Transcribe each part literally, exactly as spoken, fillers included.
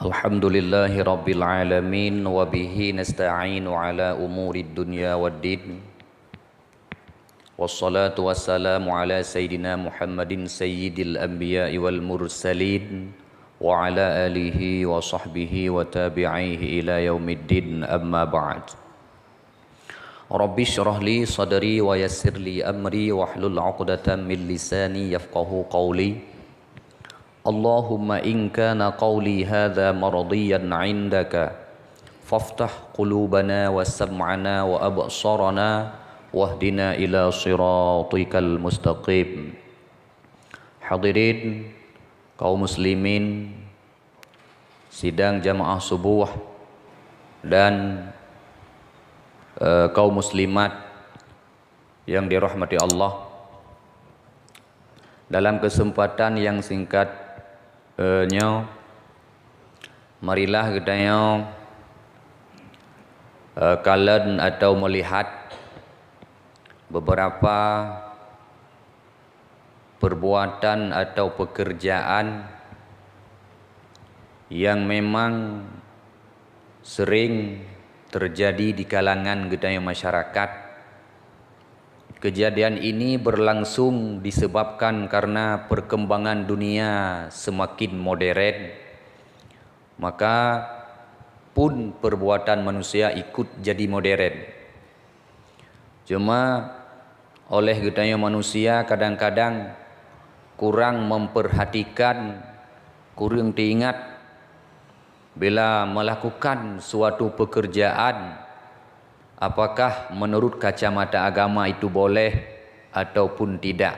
Alhamdulillahirabbil alamin, wa bihi nasta'inu ala umurid dunya waddin. Wassalatu wassalamu ala sayyidina Muhammadin sayyidil anbiya'i wal mursalin, wa ala alihi wa sahbihi wa tabi'ihi ila yaumiddin, amma ba'd. Rabbi shrah li sadri wa yassir li amri wahlul 'uqdatam min lisani yafqahu qawli. Allahumma in kana qawli hadza mardiyan 'indaka, faftah qulubana wa sam'ana wa absarana wahdina ila siratikal mustaqim. Hadirin kaum muslimin, sidang jamaah subuh dan, eh, kaum muslimat yang dirahmati Allah. Dalam kesempatan yang singkat, eh, nyoe, marilah geutanyoe, eh, kalon atau melihat beberapa perbuatan atau pekerjaan yang memang sering terjadi di kalangan geutanyoe masyarakat. Kejadian ini berlangsung disebabkan karena perkembangan dunia semakin modern, maka pun perbuatan manusia ikut jadi modern. Cuma oleh geutanyoe manusia kadang-kadang kurang memperhatikan, kurang teuingat bila melakukan suatu pekerjaan, apakah menurut kacamata agama itu boleh ataupun tidak.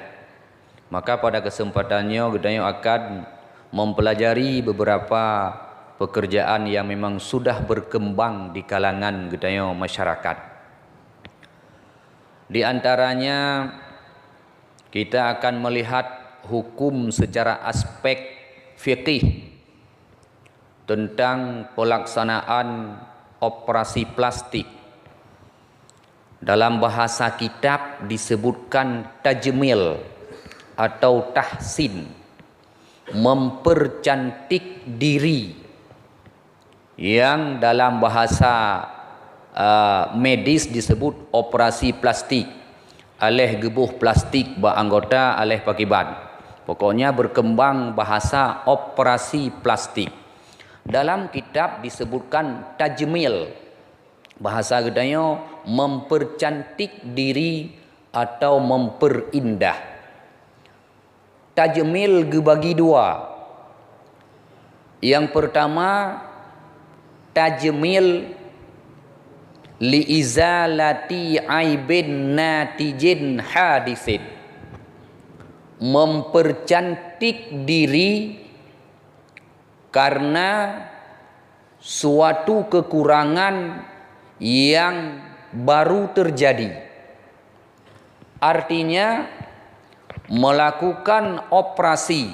Maka pada kesempatan nyoe geutanyoe akan mempelajari beberapa pekerjaan yang memang sudah berkembang di kalangan geutanyoe masyarakat. Di antaranya, kita akan melihat hukum secara aspek fikih tentang pelaksanaan operasi plastik. Dalam bahasa kitab disebutkan tajmil atau tahsin, mempercantik diri, yang dalam bahasa, eh, medis disebut operasi plastik. Aléh geuboh plastik bak anggota, aléh pakiban. Pokoknya berkembang bahasa operasi plastik. Dalam kitab disebutkan tajmil. Bahasa geutanyoe mempercantik diri atau memperindah. Tajmil geubagi dua. Nyang peurtama, tajmil liizalati aibin natijin hadisin. Mempercantik diri karena suatu kekurangan yang baru terjadi. Artinya, melakukan operasi,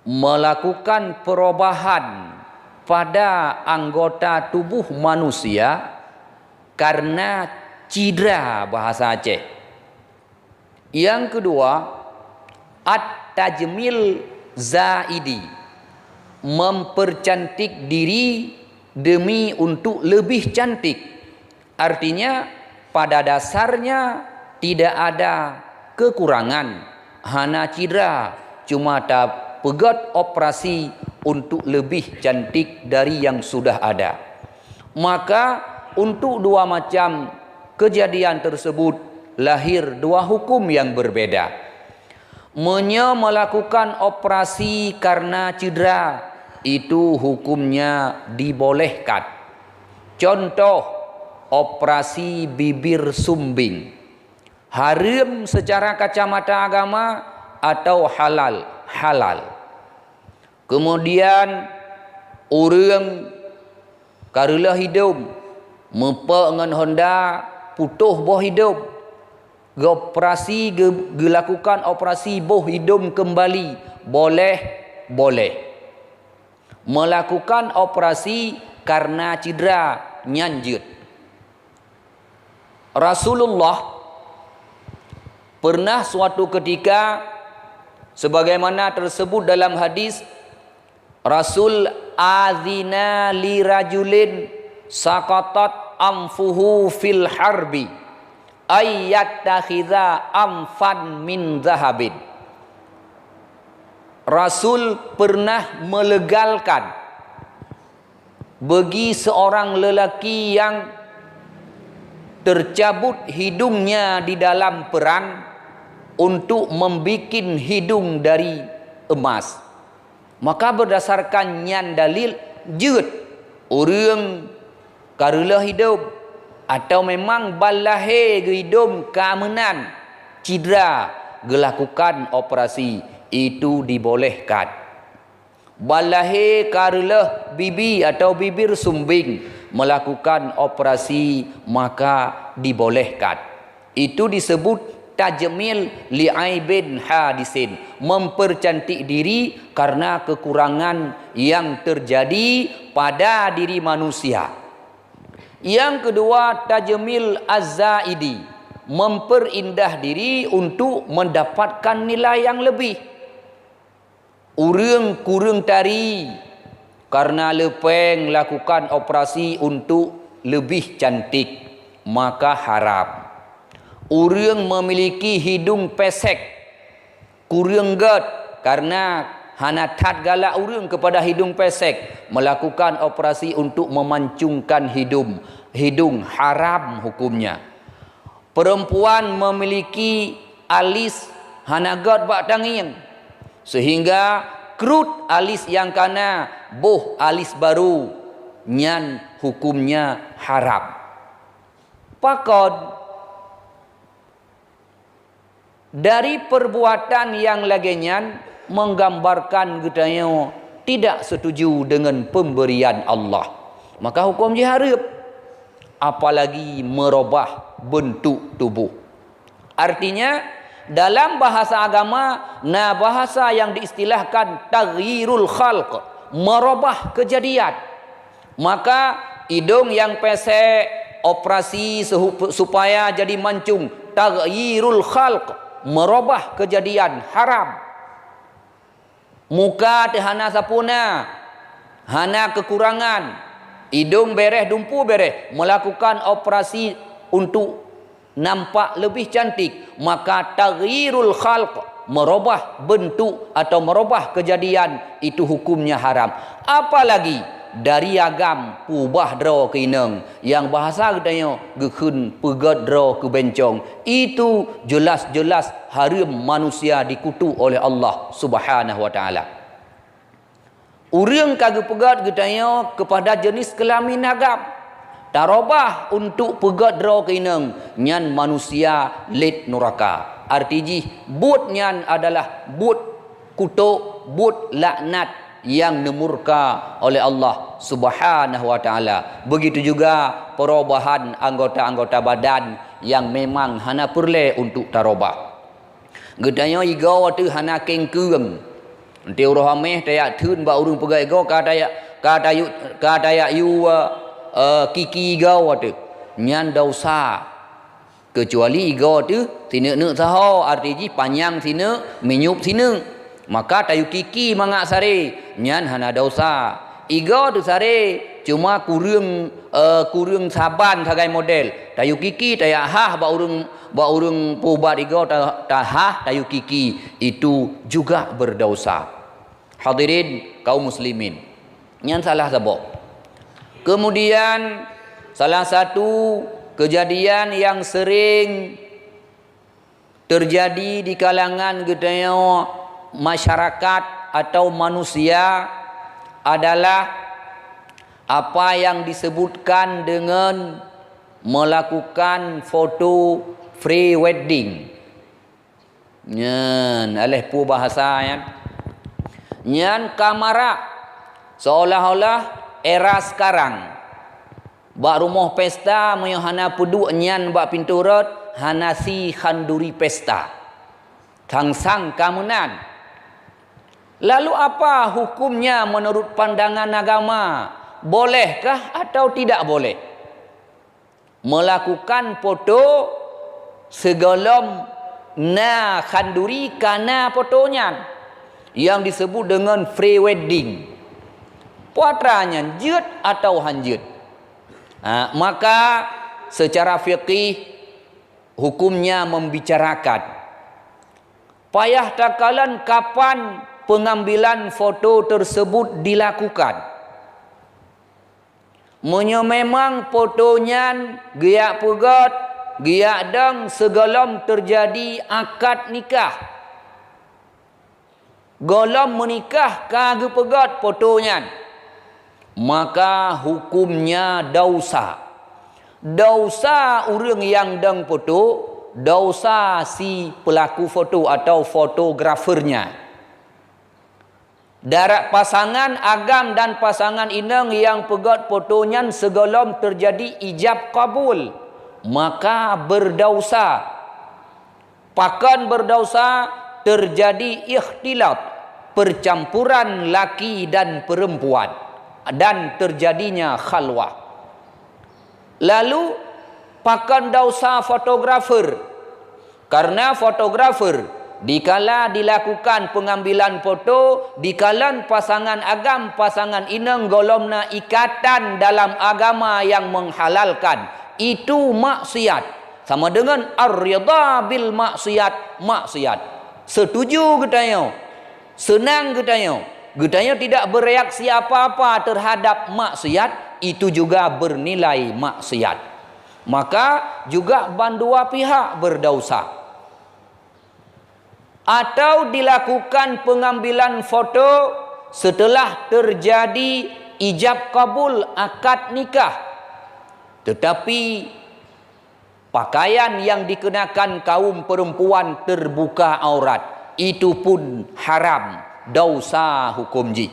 melakukan perubahan pada anggota tubuh manusia karena cidra, bahasa Aceh. Yang kedua, at-tajmil zaidi, mempercantik diri demi untuk lebih cantik. Artinya, pada dasarnya tidak ada kekurangan, hana cidra, cuma tapeugét operasi untuk lebih cantik dari yang sudah ada. Maka, untuk dua macam kejadian tersebut lahir dua hukum yang berbeda. Meunyoe melakukan operasi karena cedera, itu hukumnya dibolehkan. Contoh, operasi bibir sumbing. Hareuem secara kacamata agama atau halal? Halal. Kemudian, ureuëng ka reuloh hidom, meupok ngon honda, putôh boh hidom. Geuoperasi, geu-, geulakukan operasi boh hidom keumbali, boleh? Boleh. Meulakukan operasi karena cedera, nyan jeuet. Rasulullah pernah suatu ketika, sebagaimana tersebut dalam hadis, Rasul Azina li rajulin saqatat anfuhu fil harbi, ay yattakhidza anfan min zahabin. Rasul pernah melegalkan bagi seorang lelaki yang tercabut hidungnya di dalam perang untuk membikin hidung dari emas. Maka berdasarkan nyan dalil, jeuet ureuëng ka reuloh hidom atau memang ban lahé geuhidom ka meunan cidra geulakukan operasi, itu dibolehkan. Ban lahé ka reuloh bibi atau bibir sumbing, melakukan operasi maka dibolehkan. Itu disebut tajmil li'aibin hadisin, mempercantik diri karena kekurangan yang terjadi pada diri manusia. Yang kedua, tajmil azzaidi, memperindah diri untuk mendapatkan nilai yang lebih. Ureuëng kureueng tari karena leupeng lakukan operasi untuk lebih cantik, maka haram. Ureuëng memiliki hidung pesek, kureueng gét karena hana that galak ureuëng kepada hidung pesek, melakukan operasi untuk memancungkan hidung, hidung haram hukumnya. Perempuan memiliki alis hana gét bak tangieng, sehingga krut alis nyang kana boh alis baru, nyan hukumnya haram. Pakon dari perbuatan nyang lagée nyan menggambarkan geutanyoe tidak setuju dengan pemberian Allah, maka hukum jih hareuem, apalagi merubah bentuk tubuh. Artinya, dalam bahasa agama, na bahasa yang diistilahkan taghyirul khalq, merubah kejadian. Maka, idong nyang pesek, operasi sehu-, supaya jadi mancung, taghyirul khalq, merubah kejadian, haram. Muka teuh hana sapeue na, hana kekurangan, idong bereh, dumpu bereh, melakukan operasi untuk nampak lebih cantik, maka taghyirul khalq, merubah bentuk atau merubah kejadian, itu hukumnya haram. Apalagi dari agam peubah droe keu inong, nyang bahasa geutanyoe geukheun peugét droe keu bencong, itu jelas-jelas hareuem manusia dikutuk oleh Allah Subhanahu wa Taala. Ureuëng ka geupeugét geutanyoe keupada jeuneuh keulamin agam, tarubah untuk peugét droe keu inong, nyan manusia lét nuraka. Arti jih, buet nyan adalah buet kutok, buet laknat nyang neumurka oleh Allah Subhanahu wa Taala. Begitu juga perubahan anggota-anggota badan nyang memang hana peureulée untuk tarubah. Geutanyoe igoe teuh hana kengkeung. Enteuk uroe hameh tajak theun bak ureuëng peugah igoe, ka tajak, ka tayue, ka tajak yue, eh, kiki igoe teuh. Nyan desya. Keucuali igoe teuh sineuk-neuk saho, arti jih panyang sineuk, minyup sineuk. Maka tayue kiki mangat saré, nyan hana desya. Igoe teuh saré, cuma kureueng, eh, kureueng saban sagai model. Tayue kiki, tajak hah bak ureuëng, bak ureuëng peubat igoe ta-, tahah tayue kiki, itu juga berdesya. Hadirin kaum muslimin, nyan salah saboh. Kemudian, salah satu kejadian yang sering terjadi di kalangan geutanyoe masyarakat atau manusia adalah apa yang disebutkan dengan melakukan foto pre-wedding. Nyan, aléh peue bahasa nyan. Nyan ka marak, seolah-olah era sekarang. Bak rumoh pesta, meunyoe hana peuduek nyan bak pintoe rot, hana sie khanduri pesta. Sang-sang ka meunan. Lalu apa hukumnya menurut pandangan agama? Bolehkah atau tidak boleh? Melakukan foto sigohlom na khanduri ka na foto nyan, nyang disebut dengan pre-wedding. Peue atra nyan, jeuet atawa han jeuet? Ha, maka secara fikih hukumnya membicarakan. Payah takalon kapan pengambilan foto tersebut dilakukan. Meunyoe memang foto nyan geujak peugét, geujak dong sigohlom teujadi akad nikah, gohlom meunikah ka geupeugét foto nyan, maka hukumnya dausa. Dausa ureuëng nyang dong foto, dausa si peulaku foto atawa fotografernya. Darat pasangan agam dan pasangan inong nyang peugét foto nyan sigohlom teujadi ijab kabul, maka beudausa. Pakon beudausa? Teujadi ikhtilat, percampuran laki dan perempuan, dan teujadinya khalwah. Lalu, pakon dausa fotografer? Karena fotografer, dikala dilakukan pengambilan foto, dikalon pasangan agam, pasangan inong gohlom na ikatan dalam agama yang menghalalkan, itu maksiat. Sama dengan ar-ridha bil maksiat, maksiat. Setuju geutanyoe, seunang geutanyoe, geutanyoe tidak bereaksi apa-apa terhadap maksiat, itu juga bernilai maksiat. Maka juga bandua pihak beudausa. Atau dilakukan pengambilan foto setelah terjadi ijab kabul akad nikah, tetapi pakaian yang dikenakan kaum perempuan terbuka aurat, itu pun haram, dausa hukum jih.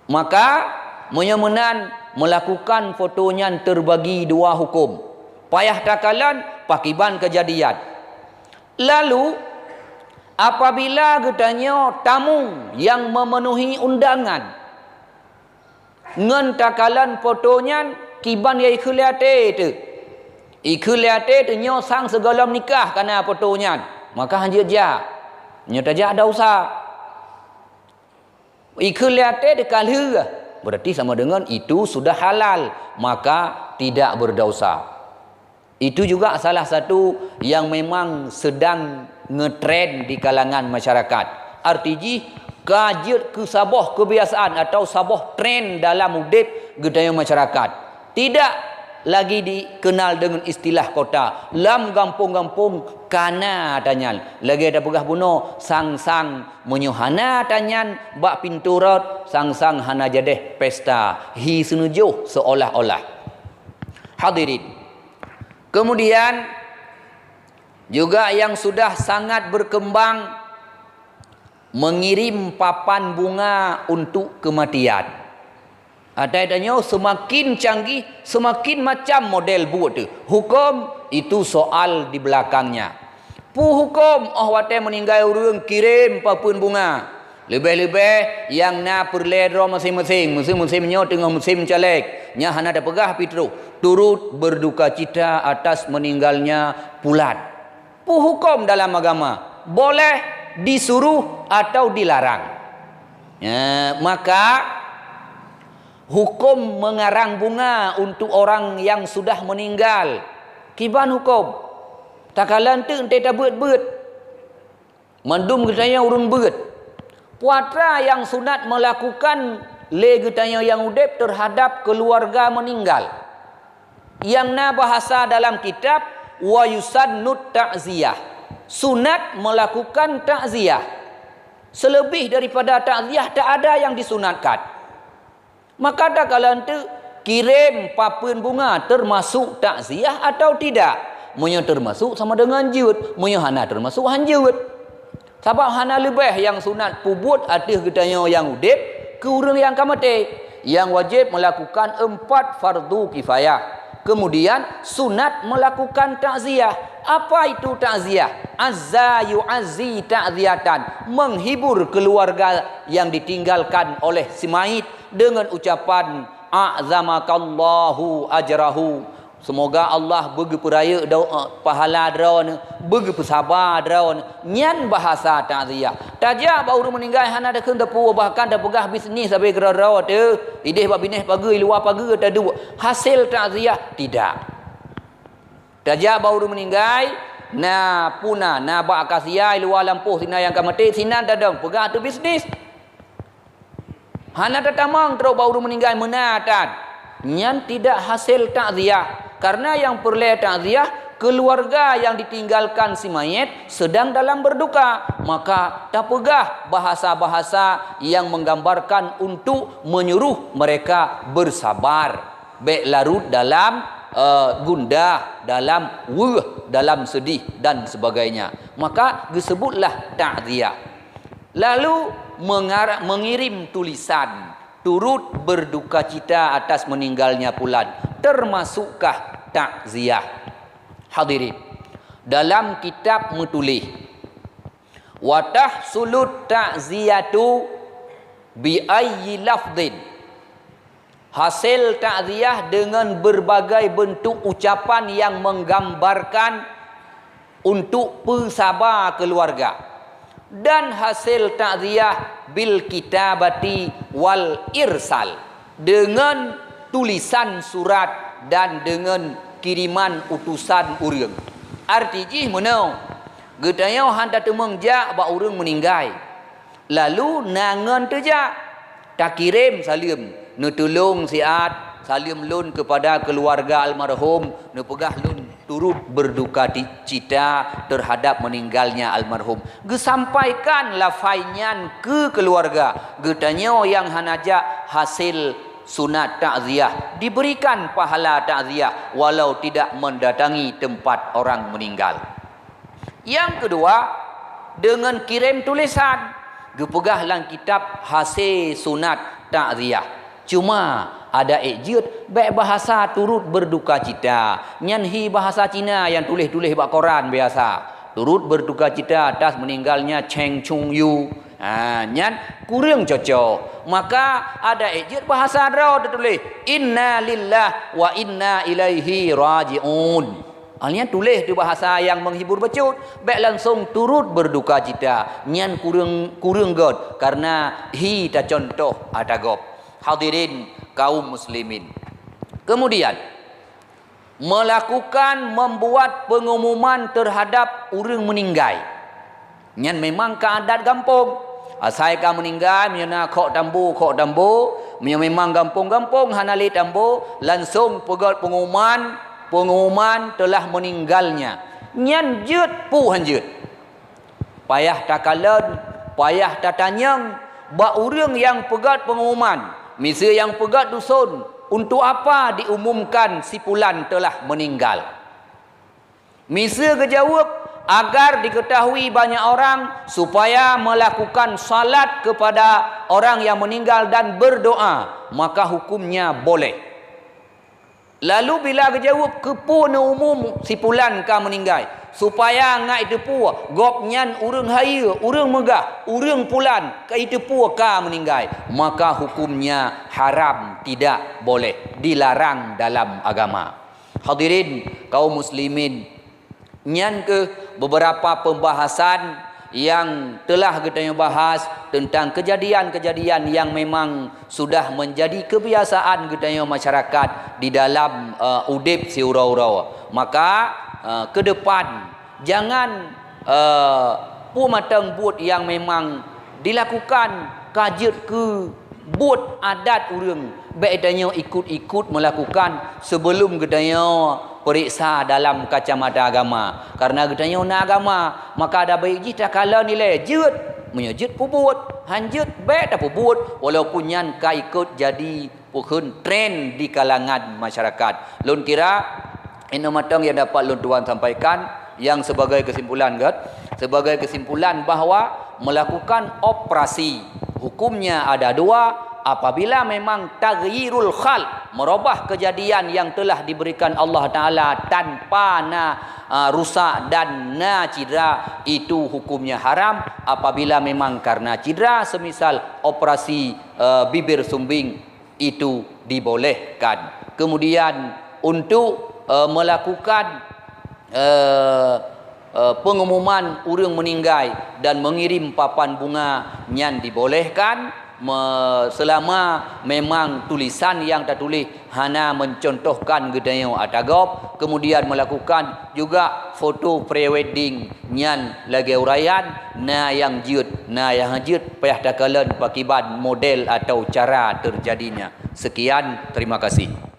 Maka, meunyoe meunan, meulakukan foto nyan teubagi dua huköm. Payah takalon pakiban keujadian. Lalu, apabila geutanyoe tamu nyang meumeunuhi undangan, ngon takalon foto nyan, kiban nyang ikheun lé até teuh. Ikheun lé até teuh nyoe sang sigohlom nikah ka na foto nyan, maka hanjeuet jak. Nyoe tajak dausa. Ikheun lé até teuh ka lheueh, berarti sama dengan itu sudah halal, maka tidak berdosa. Itu juga salah satu yang memang sedang ngetren di kalangan masyarakat. Arti jih, ka jeuet keu saboh kebiasaan atau saboh tren dalam udeb geutanyoe masyarakat. Tidak lagi dikenal dengan istilah kota. Lam gampông-gampông ka na ata nyan. Lagée tapeugah bunoe, sang-sang meunyoe hana ata nyan bak pintoe rot, sang-sang hana jadeh pesta. Hi seuneujoh seolah-olah. Hadirin. Kemudian, juga yang sudah sangat berkembang, mengirim papan bunga untuk kematian. Atai tanyoe seumakin canggih, seumakin macam model buet teuh. Huköm itu soal di belakangnya. Peue huköm óh watée meuninggai ureuëng kirém papeuen bunga? Leubeh-leubeh nyang na peureulée droe maséng-maséng, musém-musém nyoe teungoh musém caleg, nyan hana tapeugah pih troh, turut berdukacita atas meninggalnya pulan. Peue huköm dalam agama? Boleh, disuruh atau dilarang. Ya, maka huköm mengarang bunga untuk orang yang sudah meninggal. Kiban huköm? Takalon teuk enteuk tabeuet-beuet. Mandum geutanyoe ureuëng beuet. Peue atra nyang sunat meulakukan lé geutanyoe nyang udeb teuhadab keuluwarga meuninggal. Nyang na bahasa dalam kitab, "Wa yusannut ta'ziyah." Sunat meulakukan takziah. Seuleubeh daripada takziah tak ada nyang disunatkan. Maka takalon teuk, kirém papeuen bunga teumasok takziah atawa tidak? Meunyoe teumasok, sama deungon jeuet, meunyoe hana teumasok, han jeuet. Sabab hana leubeh nyang sunat peubuet ateueh geutanyoe nyang udeb keu ureuëng nyang ka maté. Nyang wajéb meulakukan empat fardu kifayah. Kemudian, sunat meulakukan takziah. Apa itu takziah? Azza yu'azzi ta'ziyatan, menghibur keluarga yang ditinggalkan oleh si mayit dengan ucapan, "A'zamakallahu ajrahu." Seumoga Allah beugeupeurayeuk do-, eh, pahala droeneuh, beugeupeusabar droeneuh. Nyan bahasa takziah. Tajak bak ureuëng meuninggai hana takheun teupeu, bahkan tapeugah bisnis sabe keudroe-droe teuh, ideh bak binéh pageue, i luwa pageue taduek. Hasil takziah tidak. Tajak bak ureuëng meuninggai, na puna, na bak akasia i luwa lampôh sinan nyang ka maté, sinan tadong peugah ateueh bisnis. Hana tatamong trok bak ureuëng meuninggai meunan tan. Nyan tidak hasil takziah. Karena nyang peureulée takziah, keluarga yang ditinggalkan si mayit sedang dalam berduka. Maka tapeugah bahasa-bahasa yang menggambarkan untuk menyuruh mereka bersabar. Bék larut dalam, eh, gundah, dalam weueh, dalam sedih dan sebagainya. Maka geusebutlah takziah. Lalu mengar-, mengirim tulisan turut berduka cita atas meninggalnya pulan, termasukkah takziah? Hadirin, dalam kitab meutuléh, "Wa tahsulut ta'ziyatu bi ayyi lafdhin." Hasil takziah dengan berbagai bentuk ucapan yang menggambarkan untuk peusaba keluarga. Dan hasil takziah bil kitabati wal irsal, dengan tulisan surat dan dengan kiriman utusan ureuëng. Arti jih meunoe, geutanyoe han tateumeung jak bak ureuëng meuninggai. Lalu na ngon teujak, takirém saleuem, "Neutulông siat, saleuem lôn keupada keuluwarga almarhum, neupeugah lôn turut beurduka ti-, cita teuhadab meuninggalnya almarhum." Geusampaikan lafai nyan keu keuluwarga. Geutanyoe nyang hana jak hasil sunat takziah, diberikan pahala takziah walau tidak mendatangi tempat orang meninggal. Nyang keudua, deungon kirém tulésan, geupeugah lam kitab hasé sunat takziah. Cuma, adak ék jeuet bék bahasa turut beurduka cita. Nyan hi bahasa Cina nyang tuléh-tuléh bak koran biasa. Turut beurduka cita atas meuninggalnya Cheng Chung Yu. Ha, nyan kureueng cocok. Maka, adak ék jeuet bahasa droe teutuléh, "Inna lillah wa inna ilaihi raji'un." Ah, nyan tuléh di bahasa nyang menghibur bacut, bék langsung turut beurduka cita. Nyan kureueng, kureueng göt, kareuna hi tacuntoh ata gob. Hadirin kaum muslimin. Kemudian, melakukan membuat pengumuman terhadap ureueng meuninggai. Nyan memang ka adat gampông. Asai ka meuninggai, meunyoe na khok tambo, khok tambo, meunyoe memang gampông-gampông hana lé tambo, langsung peugöt pengumuman, pengumuman telah meninggalnya. Nyan jeuet peue han jeuet. Payah takalon, payah tatanyong bak ureueng nyang peugöt pengumuman, miseue nyang peugöt dusun, untuk apa diumumkan si pulan telah meninggal? Miseue geujaweueb, agar diketahui banyak orang supaya melakukan salat kepada orang yang meninggal dan berdoa, maka hukumnya boleh. Lalu bila geujaweueb, keupeue neuumum si pulan ka meuninggai, supaya ngat jiteupeue gobnyan ureueng hayeue, ureueng meugah, ureueng pulan ka jiteupeue ka meuninggai, maka hukumnya haram, tidak boleh, dilarang dalam agama. Hadirin kaum muslimin, nyan keuh beberapa pembahasan nyang teulah geutanyoe bahas teuntang keujadian-keujadian nyang memang sudah menjadi kebiasaan geutanyoe masyarakat di dalam, eh, udeb siuroe-uroe. Maka, eh, keudepan jangan, eh, peue mantong buet nyang memang dilakukan ka jeuet keu buet adat ureueng, bék tanyoe ikut-ikut meulakukan sebelum geutanyoe peuriksa dalam kacamata agama. Kareuna geutanyoe na agama, maka adak baik jih takalon ilée jeuet. Meunyoe jeuet peubuet, han jeuet bék tapeubuet, walaupun nyan ka ikot jadi peukheun tren di kalangan masyarakat. Lôn kira, inoe mantong nyang dapat lôn tuan sampaikan, nyang sebagai kesimpulan, kan? Sebagai kesimpulan bahwa melakukan operasi hukumnya ada dua, apabila memang taghyirul khal, merubah kejadian yang telah diberikan Allah Taala tanpa na, ah, rusak dan na cedera, itu hukumnya haram. Apabila memang karena cedera, semisal operasi, eh, bibir sumbing, itu dibolehkan. Kemudian, untuk Eh, melakukan, eh, eh, pengumuman ureuëng meninggai dan mengirim papan bunga nyan dibolehkan me-, selama memang tulisan yang tertulis hana mencontohkan geutanyoe ata gob, kemudian melakukan juga foto pre-wedding nyan lagée uraian, na nyang jeuet, na nyang hana jeuet, payah takalon pakiban model atau cara terjadinya. Sekian, terima kasih.